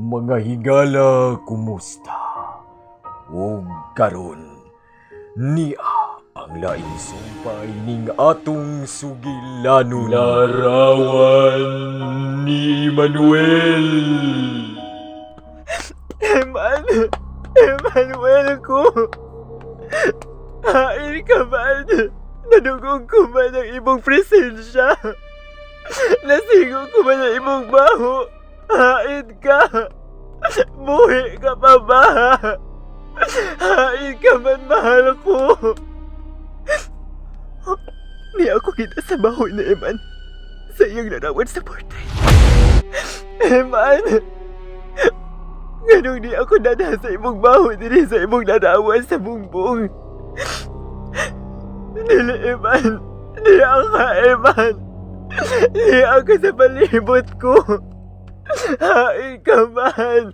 Mga higala, kumusta? Ug karon niya ang laing sumpay ning atong sugilanon. Larawan ni Manuel. Eman! Emmanuel ko! Hain ka man! Nadugog ko man ang imong presensya! Nasigo ko man ang imong baho! Hain ka! Buhi ka pa ba? Hain ka man, mahal ko! Ni ako kita sa baho ni Eman sa iyang larawan sa portrait. Eman! Nganong di ako dada sa imong baho diri sa imong larawan sa bungbong. Dili, Eman. Di ka, Eman. Di ako sa palibot ko. Hain ka man.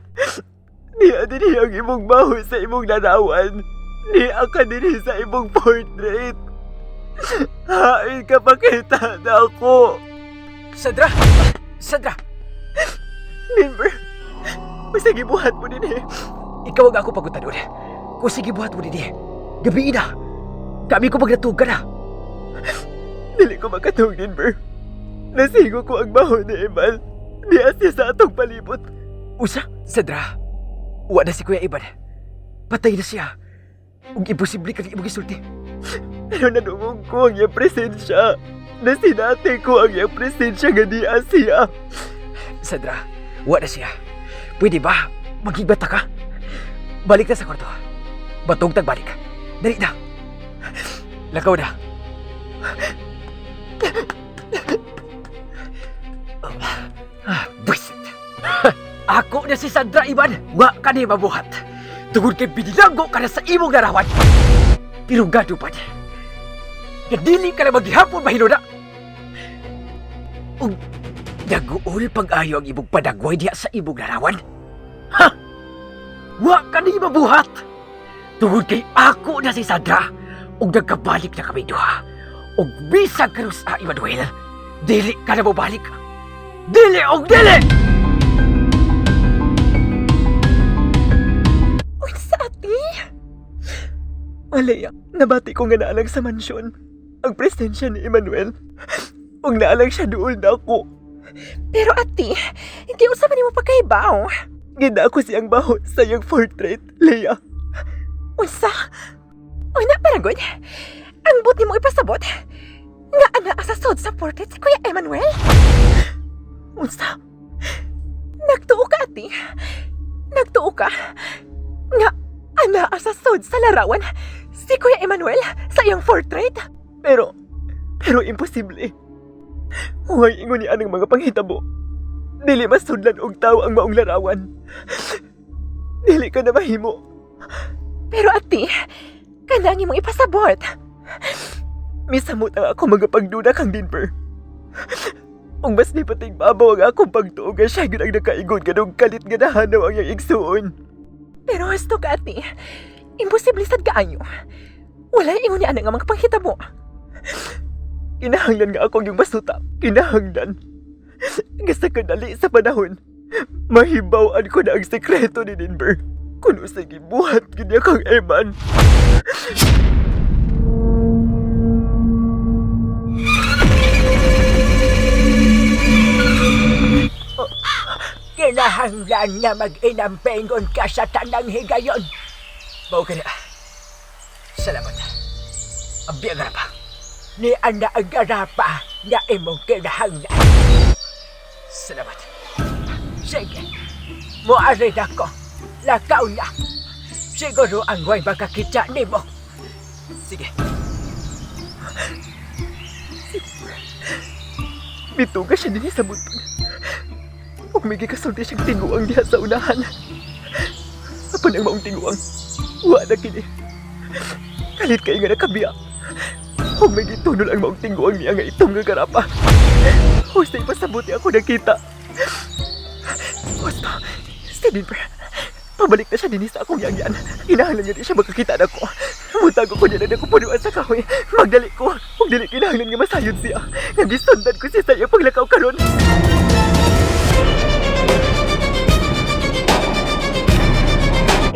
Di diri ang imong baho sa imong larawan. Di ka diri sa imong portrait. Hain ka, pakita na ako. Sandra! Sandra! Denver, unsay gibuhat mo dinhi? Ikaw ang ako pagutanon. Kung sige buhat mo dinhi. Gabi na. Kami ko magnatug ka na. Dili ko makatug, Denver. Nasigo ko ang baho ni Eman. Niya siya sa atong palibot. Usa, Sandra. Wa na si Kuya Ivan. Patay na siya. Ug imposible ka imong gisulti. Pero nadungog ko ang iyang presensya. Nasinati ko ang iyang presensya nga niya siya. Sandra, wa na siya. Pwede ba? Magibata ka? Balik na sa kwarto. Batong tagbalik. Dali na. Lakaw na. Ah, buisit. Ako na si Sandra Ivan. Wa ka ni mabuhat. Tungod kay binilanggo ka na sa imong larawan. Pero gado pa. Kadili ka na maghihapon mahiluna. Ug naguol pag-ayo ang imong padagway diha sa imong larawan. Ha! Wa ka ni mabuhat. Tungod kay ako na si Sandra ug nagkabalik na kami duha. Ug bisag karon sa Emmanuel, dili ka na mobalik. Dili og dili! Unsa, ate? Alaya, nabati ko nga naalang sa mansyon ang presensya ni Emmanuel. Ug naalang siya duol na ako. Pero ate, hindi unsa man nimo pagkahibaw. Gina ako siyang baho sa iyang portrait, Leia. Unsa? Uy na paragod. Ang but nimo ipasabot. Nga ana sa sod sa portrait si Kuya Emmanuel. Unsa? Nagtuo ka, ate. Nagtuo ka. Nga ana sa sod sa larawan si Kuya Emmanuel sa iyang portrait. Pero imposible. Huwag ingon ni anang mga panghitabo. Dili masudlan og tao ang maong larawan. Dili ka na mahimo. Pero ate, kanang imong ipasabot. Misamot ang ako mga pagduda kang Denver. Ug mas nipating babaw ang akong pagtuo nga siya gyud ang nakaingon ganong kalit nga nahanaw ang iyang igsuon. Pero husto ka, ate. Imposible sad kaayo. Wala ingon ni anang nga mga panghitabo. Kinahanglan nga ako yung masuta. Kinahanglan. Nga sa kadali sa panahon, mahibaw-an ko na ang sekreto ni Denver. Kung unsay gibuhat gyud niya kang Eman. Kinahanglan nga mag-inampengon ka sa tanang higayon. Mao ka na. Salamat. Abi ang garapa. Ni ana ang garapa nga imong kinahanglan. Salamat. Sige, muarin ako. Lakaw na. Siguro ang way makakita nimo. Sige. Mituga siya dinhi sa buton. Ug may gikasulti siyang tiguang diha sa unahan. Apan ang maong tiguang, wa na kini. Kalit kay nga nakabiya. Ug may gitunol ang maong tiguang niya nga itong nga garapa. Hustay pasabuti ako nakita. Husto, si Denver. Pabalik na siya dinhi sa akong yagyan. Kinahanglan nga di siya makakita nako. Mutago ko niya na ako punuan sa kahoy. Magdali ko. Ug dili kinahanglan nga masayod siya. Nga gisundan ko siya sa iyang paglakaw karon.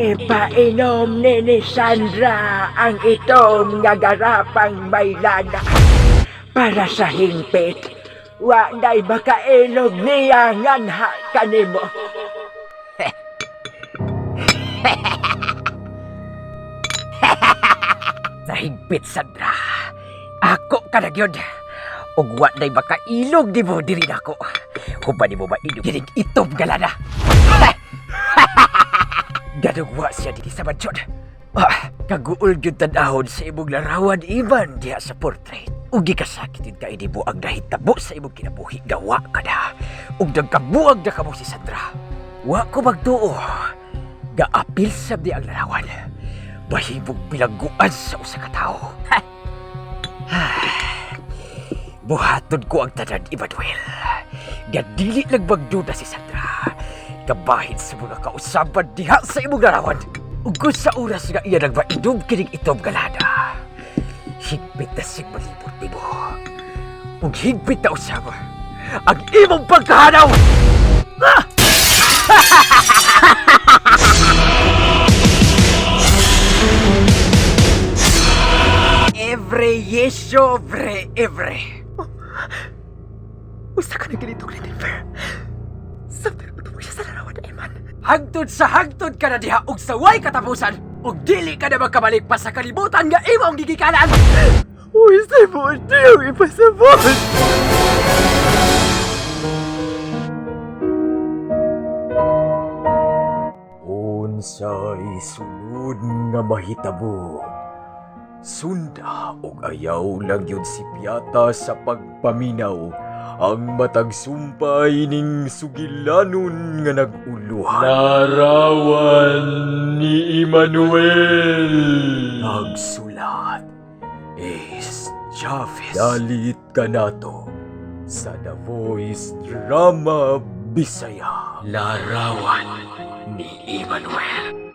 Ipainom ni Sandra ang itom nga garapang may lana. Para sa hingpit, wa na'y makailog niya nganha kanimo. Sa higpit, Sandra. Ako ka na gyud. Ug wa na'y makailog nimo diri nako. Huban nimo mainom kining itom galana. Ganugwa siya diri sa mansyon. Ah, kaguol gyud tan-ahon sa imong larawan Ivan diha sa portrait. Ug gikasakit din kay nimo ang nahitabo sa imong kinabuhi gawa ka na. Ug nagkabuag na kamo si Sandra. Wa ko magtuo. Gaapil sab di ang larawan. Mahimong bilangguan sa usa ka tawo. Buhaton ko ang tanan, Emmanuel. Nga dili lang magduda si Sandra. Kabahin sa mga kausaban diha sa imong larawan. Ug kung sa oras nga iya nagmainom kining itom galana. Higpit na sig malibot nimo. Ug higpit na usab ang imong pagkahanaw! Ah! Every yes, sobre every. Usa ka nagilitong ni Denver. Samtang mo siya sa larawan na Eman. Hangtod sa hangtod ka na diha og saway katapusan ug dili ka na magkabalik pa sa kalibutan nga imong gigikanan. Uy, sabot niyang ipasabot! Unsay sulod nga mahitabo. Sunda og ayaw lang yun si Piata sa pagpaminaw ang matag sumpay ning sugilanon nga nag-uluhan. Larawan ni Emmanuel. Nagsulat Ace Chavez. Dalit kanato sa The Voice Drama Bisaya. Larawan ni Emmanuel.